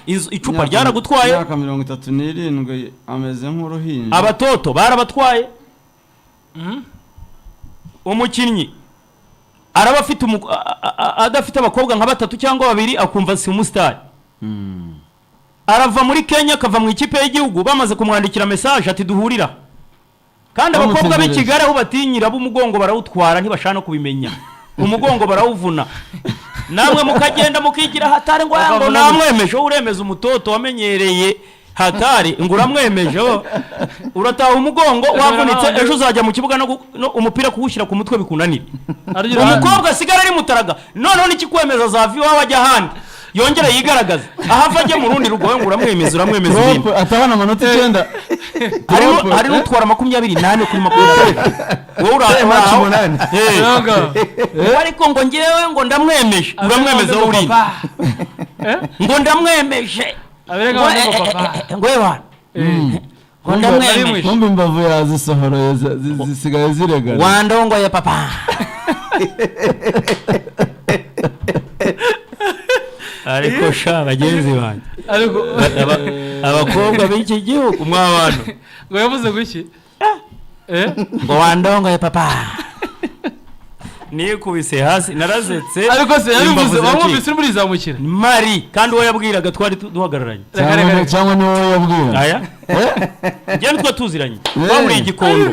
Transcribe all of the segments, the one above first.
Icupa ryaragutwaye. Imyaka 37, ameze nk'uruhinja. Abatoto barabatwaye. Umukinnyi araba afite adafite abakobwa nka batatu cyangwa babiri, akumva si umusitari. Arava muri Kenya, akava mu ikipe y'igihugu bamaze kumwandikira message ati: "Duhurira." Kandi abakobwa b'i Bamutegereje. Kigali aho batinyira, b'umugongo barawutwara, ntibashaka no kubimenya, umugongo barawuvuna. Namwe mukagenda mukigira hatari ngo aya ngo Bakavuga namwemeje. Wowe uremeza umutoto wamenyereye hatari ngo uramwemeje? Wowe urataha umugongo wavunitse, ejo uzajya mu kibuga no umupira kuwushyira ku mutwe bikunanire. Arya. Umukobwa asigara ari mutaraga. Noneho nikikwemeza, azava iwawe ajya ahandi, yongere yigaragaze, ahava ajye mu rundi rugo. Wowe ngo uramwemeza, uramwemeza ibindi. Klopp atabona amanota 9. Harimo Klopp, hari n'utwara 24 kuri 20, wowe uri Match aho. 8. Yanga. Wowe ariko ngo ngewe ngo ndamwemeje, uramwemeza wowe urinde? Ngo ndamwemeje. Abereka Ngo abandi ngo papa. ngo ebana, ngo ndamwemeje. Kumbe imbavu yazisohoroye, zisigaye ziregana. Wandongoye papa. Ariko sha bagenzi banjye, Ariko abakobwa b'iki gihugu mw'abantu. Ngo yavuze ngo iki? Eh? Ngo wandongoye papa, nikubise hasi narazetse. Ariko se Imbavu yabivuze ziracika. wamwumvise uri murizamukira? Mari kandi uwo yabwiraga twari duhagararanye. Reka, reka, reka. Cyangwa ni wowe yabwira? Aya, njye nitwe tuziranye, twahuriye Igikondo.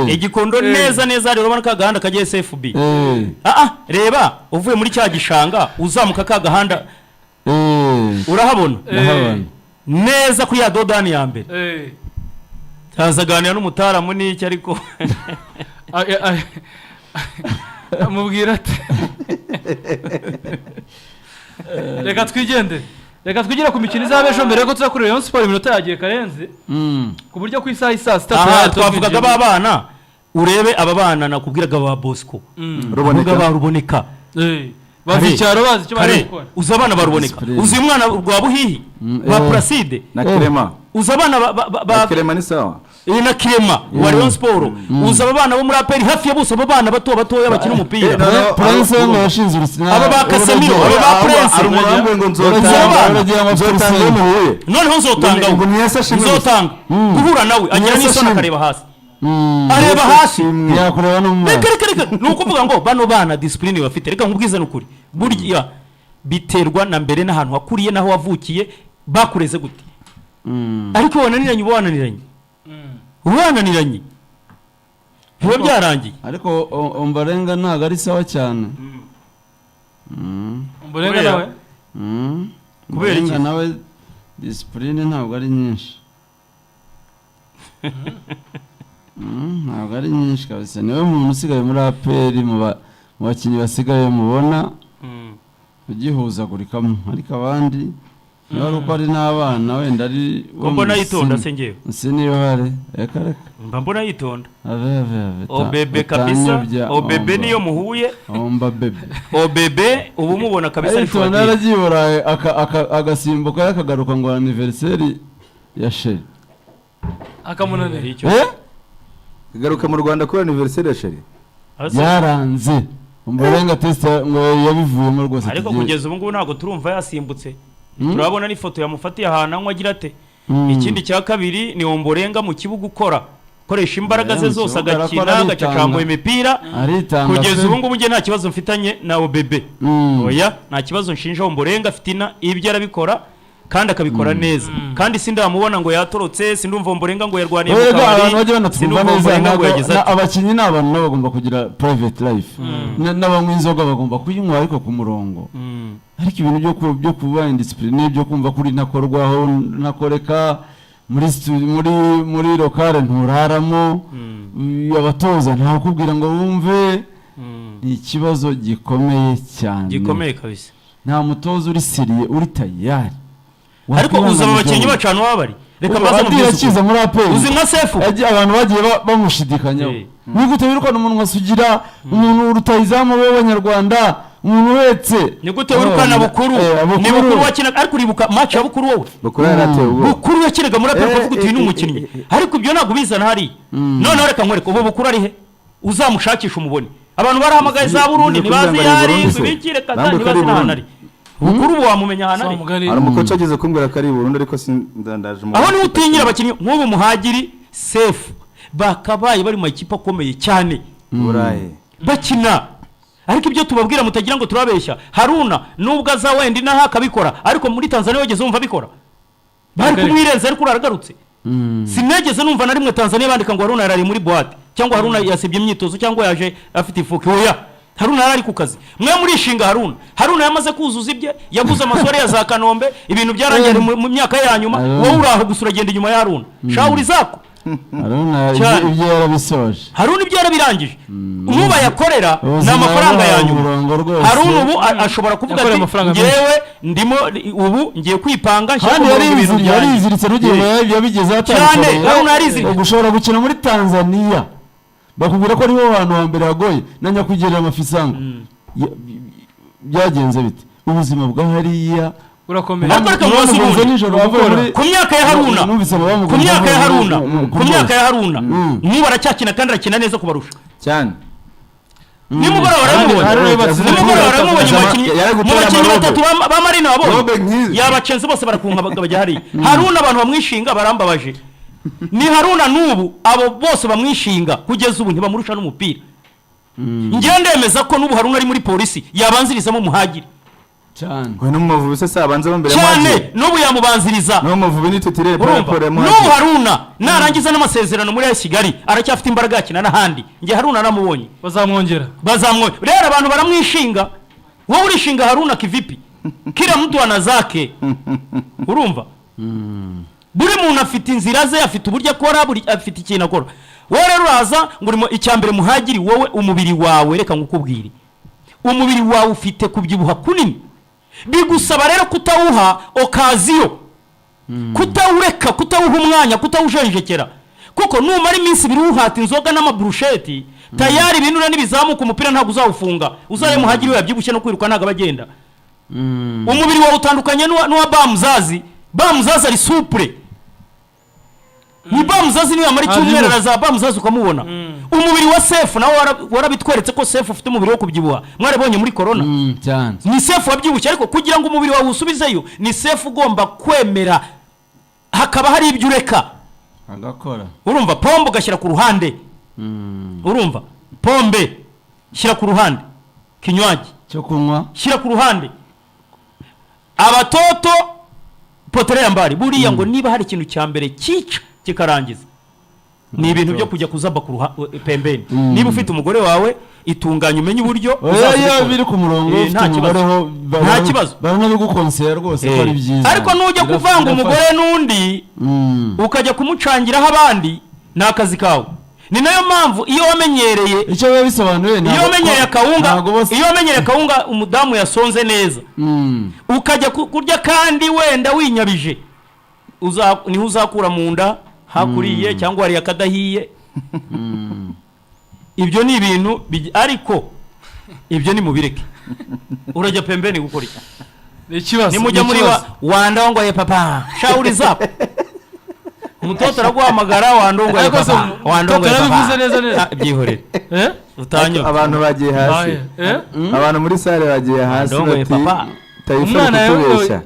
Igikondo neza neza. Rero urabona ka gahanda kajya SFB? Ah, reba, uvuye muri cya gishanga uzamuka ka gahanda, urahabona? Ndahabona. Neza kuri ya dodani ya mbere. Tazaganira n'umutaramu n'iki, ariko Amubwira ati: "Reka twigendere, reka twigire ku mikino izaba ejo mbere yuko tuza kuri Rayon Sport." Iminota yagiye karenze ku buryo ku isaha y'i saa sita Aha turahita twavugaga twinjiye. ba bana, urebe aba bana nakubwiraga ba Bosco. Ruboneka. Avuga ba Ruboneka. Bazi Kare. icyaro, bazi icyo bari Kare gukora. uzi abana ba Ruboneka? Discipline. Uzi umwana rwa Buhihi ba Placide? Na Clement. Uzi abana Na Clement ni sawa. Na Kirema wa Rayon Sport? Uzi aba bana bo muri APR hafi ya bose, abo bana bato batoya bakina umupira? No, Prince ngo yashinze urusina. Aba ba Casemiro, aba ba Prince. Hari umuntu wambaye ngo Nzotanga. nzotanga. Uragira ngo Nzotanga iyo muhuye. Noneho nzotanga. Ngo ntiyasa ashimwe gusa. Nzotanga guhura nawe agira Ntiyasa n'isoni, ashimwe. akareba hasi, areba hasi. Yakureba no mu Reka maso. reka reka, ni ukuvuga ngo bano bana discipline bafite, reka nkubwize n'ukuri, burya biterwa na mbere n'ahantu wakuriye n'aho wavukiye, bakureze gute. Ariko wananiranye, uba wananiranye, uba wananiranye, biba byarangiye. Ariko Ombarenga ntabwo ari sawa cyane. Umborenga Kubera- nawe. Kubera iki? Ombarenga nawe discipline ntabwo ari nyinshi. Ntabwo ari nyinshi kabisa. Niwe muntu usigaye muri APR mu bakinnyi basigaye mubona ugihuzagurikamo, ariko abandi niba ari uko ari n'abana, wenda ari Ko mbona yitonda se ngewe? Sinibare, reka reka. Mba mbona yitonda. Ave ave ave Obebe kabisa. utanyobya. Obebe Omba. niyo muhuye. Omba bebe. Obebe uba umubona kabisa ari Aritonda. shuwadiri. Yaragiye i Burayi, agasimbuka, akagaruka ngo anniversaire ya chérie. Akamunanira. Eh? Garuka mu Rwanda kuri anniversaire ya chérie. Byaranze. Umborenga test ngo yabivuyemo rwose. Ariko kugeza ubu ngubu ntabwo turumva yasimbutse. Turabona n'ifoto yamufatiye ahantu anywa agira ate. Ikindi cya kabiri ni Omborenga mu kibuga ukora, koresha imbaraga ze Mu zose, kibuga agakina, arakora, agacacambura aritanga. imipira. Aritanga Kugeza pe. ubu ngubu njye nta kibazo mfitanye na Obebe. Oya, nta kibazo nshinja Omborenga fitina. Ibyo arabikora kandi akabikora neza, kandi sindamubona ngo yatorotse, sindumva Omborenga ngo yarwaniye mu Erega kabari, abantu bajya banatwumva sindumva neza. Omborenga ngo Ntabwo yagize ati abakinnyi ni abantu, nabo bagomba kugira private life. N'abanywa inzoga bagomba kuyinywa ariko ku murongo. Ariko ibintu byo kuba indiscipline, byo kumva kuri ntakorwaho, ntakoreka muri local nturaramo, abatoza ntakubwira ngo wumve, ni ikibazo gikomeye cyane. Gikomeye kabisa. Nta mutoza uri sérieux, uri tayari. Ariko uzi aba bakinnyi bacu ahantu baba bari? Reka mbaze Adi mu yakiza muri APR. Uzi nka Sefu? Abantu bagiye bamushidikanyaho. Ni gute wirukana umuntu nka Sugira, umuntu rutahizamu w'Abanyarwanda, umuntu uhetse? Ni gute wirukana Bukuru? Bukuru. Ni Bukuru wakinaga, ariko uribuka match ya Bukuru wowe? Bukuru yarateye ubwoba. Bukuru yakinaga muri APR, ukavuga uti: "Uyu ni umukinnyi." Ariko ibyo ntabwo ubizana hariya. Noneho reka nkwereke, ubu Bukuru ari he? Uzamushakisha umubone. Abantu barahamagaye za Burundi, Bize ntibazi kugira iyo ngo ari ari Burundi se. ibiki, reka Bambuka ntibazi ari n'ahantu Burundi. ari. Bukuru ubu wamumenya ahantu ari. Mugari. Hari umukoci ageze kumbwira ko ari i Burundi, ariko sindandaje. Aho niho utinyira abakinnyi nk'ubu Muhagiri, Sefu, bakabaye bari mu makipe akomeye cyane Burayi. bakina. Ariko ibyo tubabwira mutagira ngo turabeshya. Haruna nubwo aza wenda inaha akabikora, ariko muri Tanzania wigeze wumva abikora? Bari Agaruka. kumwirenza, ariko uragarutse. Sinigeze numva na rimwe Tanzania bandika ngo Haruna yarari muri boîte, cyangwa Haruna yasibye imyitozo, cyangwa yaje afite ifuke. Oya, Haruna yari ari ku kazi. Mwe murishinga Haruna. Haruna yamaze kuzuza ibye, yaguze amasore ya za Kanombe, ibintu byarangiye, ari mu myaka ye ya nyuma. Haruna. Wowe uraho gusa uragenda inyuma ya Haruna, shawuri zako. Haruna Cyane. ibyo yarabisoje. Haruna ibyo yarabirangije, n'ubu ayakorera ni Ubuzima amafaranga ya yabahaye nyuma. umurongo rwose. Haruna ubu ashobora kuvuga Yakoreye ati amafaranga menshi. ngewe ndimo ubu ngiye kwipanga nshyira Kandi ku murongo ibintu byanjye." yariziritse rugero yabigezeho Cyane, atabikoreye. Haruna yariziritse. Ubwo ushobora gukina muri Tanzania, bakubwira ko aribo bantu hambere hagoye na nyakwigendera Mafisango. Byagenze bite ubuzima bwa hariya? Urakomeye. Ariko reka mubaze Bamugonze ubundi. nijoro bavuye muri Ku myaka ya Haruna, Numvise bamugonze ku myaka ya bavuye Haruna, ku myaka ya Haruna, n'ubu aracyakina kandi arakina neza kubarusha. Cyane. Nimugoroba baramubonye. Haruna yubatse Nimugoroba baramubonye mu bakinnyi Yari mu gutera bakinnyi amarobe. batatu ba Marina Robe wabonye nk'izi. yabacenze bose, barakunka bajya hariya. Haruna abantu bamwishinga barambabaje. Ni Haruna n'ubu abo bose bamwishinga kugeza ubu ntibamurusha n'umupira. Njyewe ndemeza ko n'ubu Haruna ari muri Polisi yabanzirizamo Muhagiri. Cyane. We no mu Mavubi se abanza mbere ya Cyane. Muhadjiri? N'ubu yamubanziriza. No mu Mavubi ni titulaire par Urumva rapport ya n'ubu Muhadjiri. Haruna narangiza n'amasezerano muri AS Kigali aracyafite imbaraga, yakina n'ahandi. Njye Haruna naramubonye. Bazamwongera. Bazamwe rero abantu baramwishinga. Wowe urishinga Haruna kivipi? Kila mtu ana zake. Urumva, buri muntu afite inzira ze, afite uburyo akora, buri afite ikintu akora. Wowe rero uraza ngo urimo icya mbere Muhagiri, wowe umubiri wawe, reka ngukubwire, umubiri wawe ufite kubyibuha kunini, bigusaba rero kutawuha occasion, kutawureka, kutawuha umwanya, kutawujenjekera, kuko numara iminsi 2 wuhata inzoga n'amaburusheti, tayari ibinure nibizamuka umupira ntabwo uzawufunga. Uzare Muhagiri we yabyibushye, no kwiruka ntabwo aba agenda. Umubiri wawe utandukanye n'uwa bamuzazi. Bamuzazi ari souple, ni bamuzazi niyo yamara icyumweru Ntabyibuha. araza bamuzazi ukamubona. Umubiri wa Sefu nawe warabitweretse ko Sefu ufite umubiri wo kubyibuha, mwarabonye muri corona. Cyane. Ni Sefu wabyibushye, ariko kugira ngo umubiri wawe usubizeyo ni Sefu ugomba kwemera hakaba hari ibyo ureka. Agakora. Urumva, pombe ugashyira ku ruhande. Urumva, pombe shyira ku ruhande, kinywaji cyo kunywa. Shyira ku ruhande, abatoto potere mbari. Buriya ngo niba hari ikintu cya mbere cyica kikarangiza ni ibintu byo kujya kuzaba ku pembeni. Niba ufite umugore wawe, itunganya umenye uburyo Oya, uzazibikora. iyo biri ku murongo, ufite Nta umugore kibazo. ho Nta kibazo. baranabigukonsera rwose ko ari byiza. Ariko nujya kuvanga umugore n'undi, ukajya kumucangiraho abandi, ni akazi kawe. Ni nayo mpamvu iyo wamenyereye Icyo biba bisobanuye iyo wamenyereye akawunga ntabwo bose iyo wamenyereye akawunga umudamu yasonze neza, ukajya kurya kandi wenda winyabije, niho uzakura mu nda hakuriye cyangwa wariye akadahiye. Ibyo ni ibintu ariko ibyo ni mubireke. Urajya pembeni gukora iki? Ni ikibazo. Nimujya Ni muri ikibazo. wandongoye papa, shauri zako, umutoto araguhamagara, wandongoye Ariko se papa, wandongoye umutoto papa. yarabivuze neza neza. Ah, byihorere. Eh? Utanyura. Abantu bagiye hasi. Aye. Eh? Abantu muri sale bagiye hasi Wandongoye bati papa. Taifa Umwana ari kutubeshya.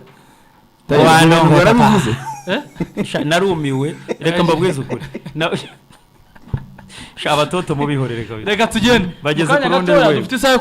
Taifa Wandongoye papa. yarabivuze. Eh? Sha, narumiwe, reka mbabwize ukuri. Sha, abatoto mubihorere kabisa. Reka tugende. Bageze Mu kanya ku rundi gatoya rwego. dufite isaha yo.